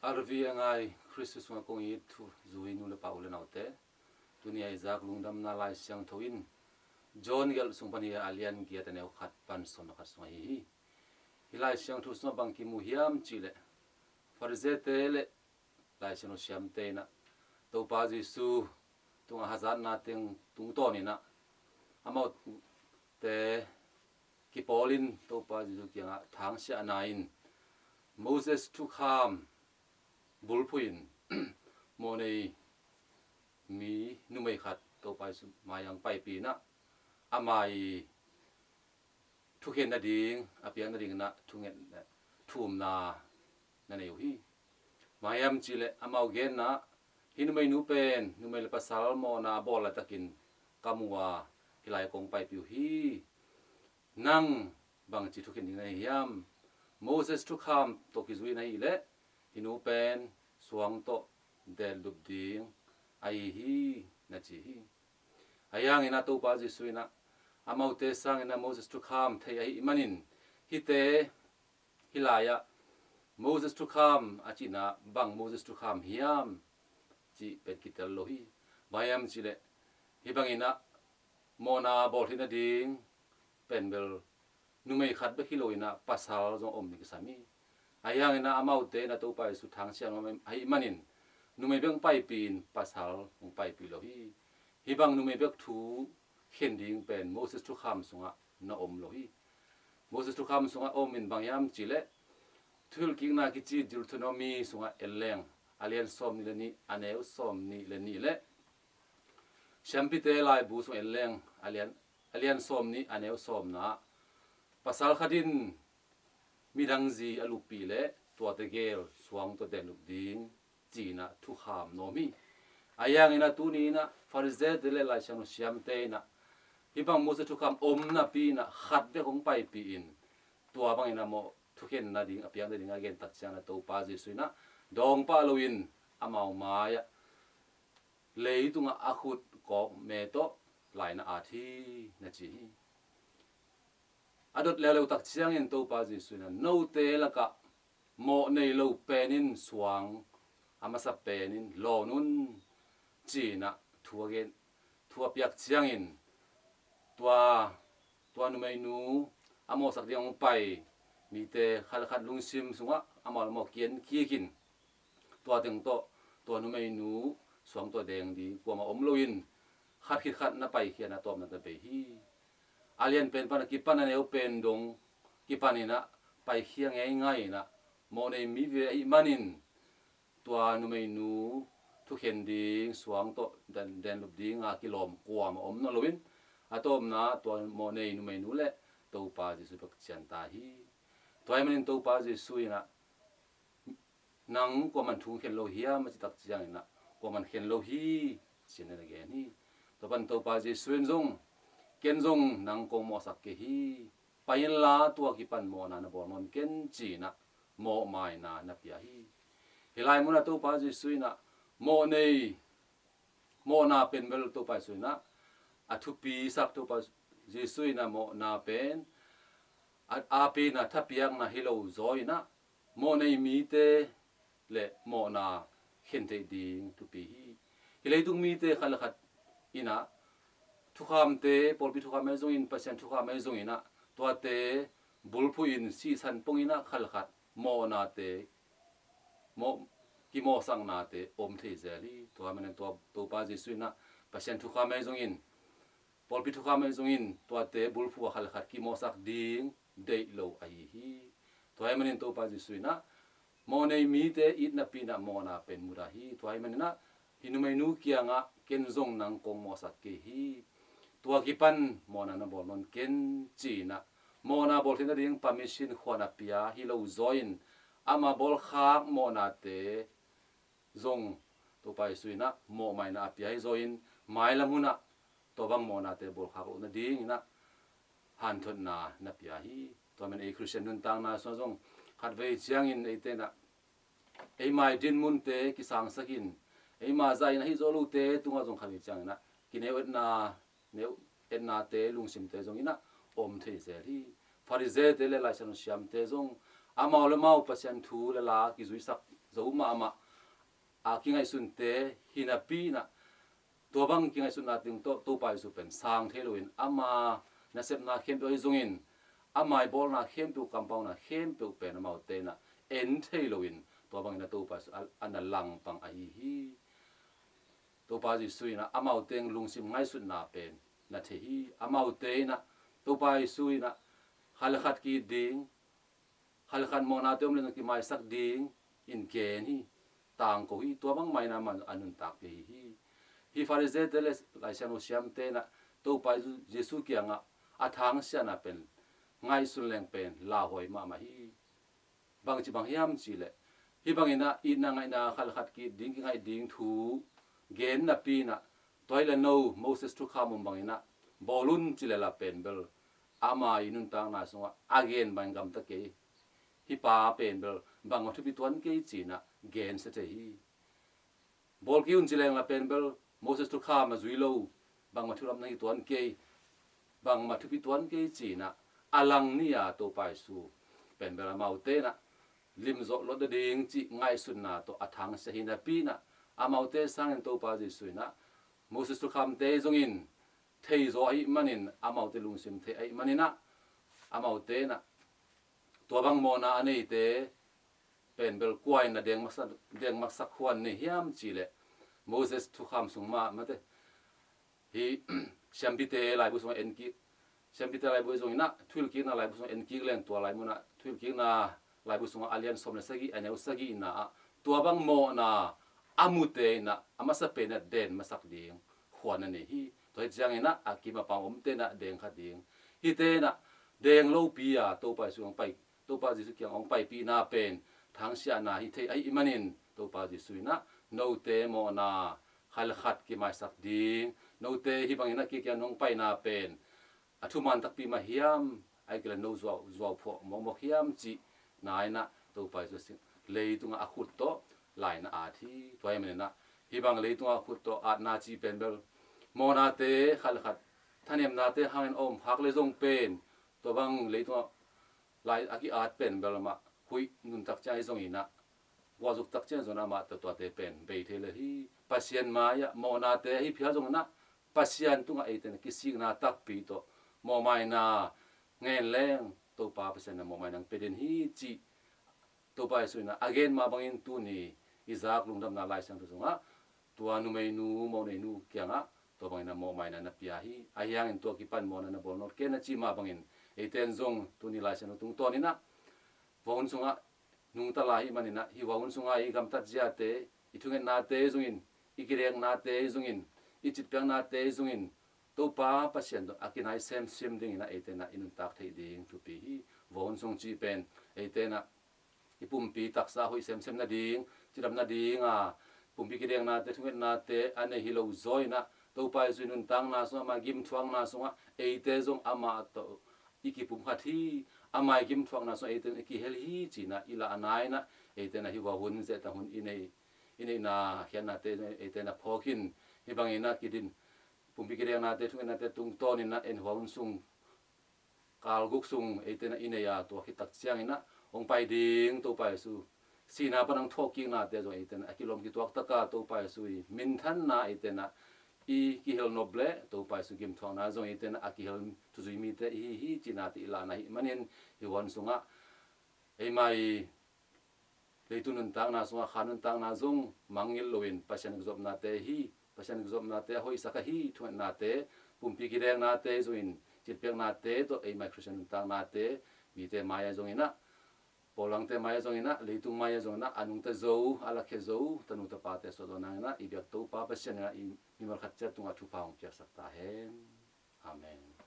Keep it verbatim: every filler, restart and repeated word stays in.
Arvi a ngai Khristu sungah kong it thuzui nu le pa, u le naute, tuni a i zak lungdamna Lai Siangtho in John gelh sung pan hi a, a lian giat, a neu khat pan sawm le khat sung ahi hi. Hi Lai Siangtho sungah bang kimu hiam cihleh, Farisee-te le Lai Siangtho siamte in ah Topa Jesu tungah hazatna teng tungtawn in ah amaute kipawlin Topa Jesu kiangah thangsiahna in Moses thukham bulphuh in mawhnei mi numei khat Topa Jesu mai-ah paipih in ah ama i thukhen nading, a piak nading in ah thunget, thumna na nei uh hi. Bang hiam cihleh amau genna ah, hi numeinu pen numei le pasal mawhna a bawl laitakin ka mu a, hi lai kong paipih uh hi. Nang bangci thukhen ding na hi hiam? Moses thukham tawh kizui na hih leh, hi nu pen suang tawh denlup ding ahi hi, na ci hi. Ahi hangin ah Topa Jesu in ah amaute sangin ah Moses thukham thei ahih manin, hihte, hih lai-ah Moses thukham a cihna bang Moses thukham hiam cih pen kitel lo hi. Bang hiam cihleh, hih bangin ah mawhna bawl theih nading pen bel numei khat bek hi lo in ah pasal zong om ding kisam hi. Ahi hangin ah amaute in ah Topa Jesu thangsiah nuam ahih manin numei bek hong paipih in pasal hong paipih lo hi. Hih bang numei bek thukhen ding pen Moses thukham sungah na om lo hi. Moses thukham sungah om in bang hiam cihleh, Thuhilhkikna kici Deuteronomy sungah en leng, a lian sawmnih le nih, a neu sawmnih le nih le Siampite laibu sung en leng, a lian, a lian sawmnih, a neu sawmna ah, pasal khat in midang zi a luppih leh tuate gel suang tawh denlup ding, ci-in ah thukham nuam hi. Ahi hangin ah tuni in ah Farisee-te le Lai Siangtho siamte in ah hih bang Moses thukham om napi in ah khat bek hong paipih in, tua bangin ah mawh thukhen nading, a piak nading a gen tak ciangin ah Topa Jesu in ah dawng pah loin amau mai-ah leitungah a khut kawk me tawh lai na at hi, na ci hi. A dot leuleu tak ciangin Topa Jesu in ah, note lakah mawh nei lo pen in suang a masa pen in lawn un, ci-in ah thu a gen, thu a piak ciangin tua, tua numeinu a mawhsak ding hong pai mite khat le khat lungsim sungah amau le amau kian kik in, tua teng tawh tua numeinu suang tawh deng ding kuamah om loin khat khit khat na paikhia in ah tawpna na bei hi. A lian pen pan a kipan a neu pen dong kipan in ah paikhia ngeingai in ah, mawh nei mi ve ahih manin tua numeinu thukhen ding, suang tawh den, denlup ding a kilawm kuamah om nawn loin, a tawpna tua mawh nei numeinu le Topa Jesu bek cian ta hi. Tua ahih manin Topa Jesu in ah, nang kuaman thu khen lo hiam, a ci tak ciangin ah, kuaman khen lo hi, ci-in na gen hi. Tua pan Topa Jesu in zong, ken zong nang kong mawhsak kei hi. Pai inla tua kipan mawhna na bawl nawn ken, ci-in ah mawhmaina na pia hi. Hih lai munah Topa Jesu in ah mawh nei, mawhna pen bel Topa Jesu in ah a thupisak, Topa Jesu in ah mawhna pen a, a pen a thapiakna hi lo zaw in ah, mawh nei mite le mawhna khen theih ding thupi hi. Hih leitung mite khat le khat in ah thukhamte, pawlpi thukham ahi zongin, Pasian thukham ahi zongin ah, tuate bulphuh in sihsan pong in ah khat le khat mawhnate, mawh, kimawhsaknate om thei zel hi. Tua manin tua Topa Jesu in ah Pasian thukham ahi zongin, pawlpi thukham ahi zongin, tuate bulphuh a khat le khat kimawhsak ding deih lo ahi hi. Tua ahih manin Topa Jesu in ah mawh nei mite itna pi in ah mawhna pen mudah hi. Tua ahih manin ah hih numeinu kiangah ken zong nang kong mawhsak kei hi. Tua kipan mawhna na bawl nawn ken, ci-in ah mawhna bawl theih nading permission, khuan a pia hi lo zaw in, amah bawlkhak mawhnate zong Topa Jesu in ah mawhmaina a pia hi zaw in, mailam hun ah tua bang mawhnate bawlkhak loh nading in ah hanthotna na pia hi. Tua manin ei Khristian nuntakna sungah zong khatvei ciangin eite in ah eima i dinmunte kisangsak in, eima zah in ahi zawh lote tungah zong khatvei ciangin ah kineu etna, neu etnate, lungsimte zong in ah om thei zel hi. Farisee-te le Laisiangtho siamte zong amau le amau Pasian thu le la kizuisak zo mahmah a kingaihsunte hi napi in ah, tua bang kingaihsutna ding tawh Topa Jesu pen sang thei loin ama nasepna khempeuh ahi zongin, ama i bawlna khempeuh, kampauna khempeuh pen amaute in ah en thei loin, tua bangin ah Topa Jesu a, a na langpang ahi hi. Topa Jesu in ah amaute lungsim ngaihsutna pen na thei hi. Amaute in ah Topa Jesu in ah khat le khat ki-it ding, khat le khat mawhnate om le zong kimaisak ding in gen hi, tangko hi. Tua bang mah in ah amah a nuntakpih ahi hi. Hih Farisee-te le Lai Siangtho siamte in ah Topa Jesu kiangah a thangsiahna pen ngaihsun leng pen lauhuai mahmah hi. Bangci bang hiam cih leh, hih bangin ah itna ngaihna khat le khat ki-it ding, kingaih ding thu gen napi in ah, tua hi leh no Moses thukham om bangin ah bawl un ci lel a pen bel, ama i nuntakna sungah a gen bang gamta kei, hih pa pen bel bangmah thupi tuan kei ci-in ah gensia thei hi. Bawl kei un ci leng la pen bel Moses thukham a zui lo, bangmah thu lam na hi tuan kei, bangmah thupi tuan kei ci-in ah a lang ni-a Topa Jesu pen bel amaute in ah limzawh lawt nading cih ngaihsutna tawh a thangsia hi napi in ah, amaute sangin Topa Jesu in ah Moses thukhamte zongin theizaw ahih manin, amaute lungsim thei ahih manin ah, amaute in ah tua bang mawhna a neite pen bel kua in ah dengmaksak, dengmaksak huan nei hiam cih leh, Moses thukham sung mah mate, hih siampite laibu sungah en kik, siampite laibu zongin ah, thuhilhkikna laibu sungah en kik leng, tua lai munah thuhilhkikna laibu sungah a lian sawm le sagih, a neu sagihna ah tua bang mawhna a mute in ah a masa pen ah den masak ding khuan a nei hi. Tua hi ciangin ah a kim a pam omte in ah deng kha ding, hihte in ah deng lopi-a Topa Jesu hong pai, Topa Jesu kiang hong paipihna pen thangsiahna hi thei ahih manin, Topa Jesu in ah note mawhna khat le khat kimaisak ding, note hih bangin ah kei kiang nong paina pen a thuman takpi mah hiam, ahih kei leh no zuau, zuau phuah mawkmawk hiam cihna in ah Topa Jesu leitungah a khut tawh lai na at hi. Tua ahih manin ah hih bang leitungah a khut tawh atna cih pen bel mawhnate khat le khat, thanemnate hangin a om khak le zong pen, tua bang leitungah lai a ki-at pen bel amah huih nuntak ciang ahi zongin ah, guahzuk tak ciang zong amah tawh tuate pen bei thei lo hi. Pasian mai-ah mawhnate ahi phial zongin ah, Pasian tungah eite in ah kisikna takpi tawh mawhmaina ngen leng, Topa Pasian in ah mawhmaina hong pia den hi cih Topa Jesu in ah a gen mah bangin tuni i zak Lungdamna Lai Siangtho sungah tua numeinu, mawhneinu kiangah tua bangin ah mawhmaina na pia hi. Ahi hangin tua kipan mawhna na bawl nawn kei na cih mah bangin, eite in zong tuni Lai Siangtho tungtawnin ah, vua hun sungah nungta lai ahih manin ah, hih vua hun sungah i gamtat ziate, i thungetnate zongin, i kideknate zongin, i citpiaknate zongin, Topa Pasian tawh a kinai semsem dingin ah eite in ah i nuntak theih ding thupi hi. Vua hun sung cih pen eite in ah i pumpi taksa hoih semsem nading, cidam nading a, pumpi kideknate, thungetnate a nei hi lo zaw in ah, Topa Jesu i nuntakna sungah, ama gimthuakna sungah eite zong amah tawh i kipumkhat hi. Ama i gimthuakna sungah eite in i kihel hi ci-in ah i lahna in ah, eite in ah hih vua hun, zehtan hun i nei, i neihna khiatnate eite in ah phawk in, hih bangin ah kidin, pumpi kideknate, thungetnate tungtawnin ah en, hih vua hun sung kal guk sung eite in ah i nei a, tua khit tak ciangin ah hong pai ding Topa Jesu sihna pan hong thawhkiknate zong eite in ah a kilawm kituak tak a, Topa Jesu i minthanna eite in ah i kihel nop leh Topa Jesu gimthuakna zong eite in ah a kihel thuzui mite i hi hi cihnate i lahna ahih manin, hih vua hun sungah eima i leitung nuntakna sungah, kha nuntakna zong mangngilh loin, Pasian kizopnate hi, Pasian kizopnate a hoihsak ahi thungetnate, pumpi kideknate zongin, citpiaknate tawh eima i Khristian nuntaknate, mite mai-ah zongin ah, pawlangte mai-ah zongin ah, leitung mai-ah zongin ah, a nungta zo, a lakhia zo tanu tapate suahzaw nangin ah i biak Topa Pasian in ah i mimal khat ciat tungah thupha hong piaksak ta hen. Amen.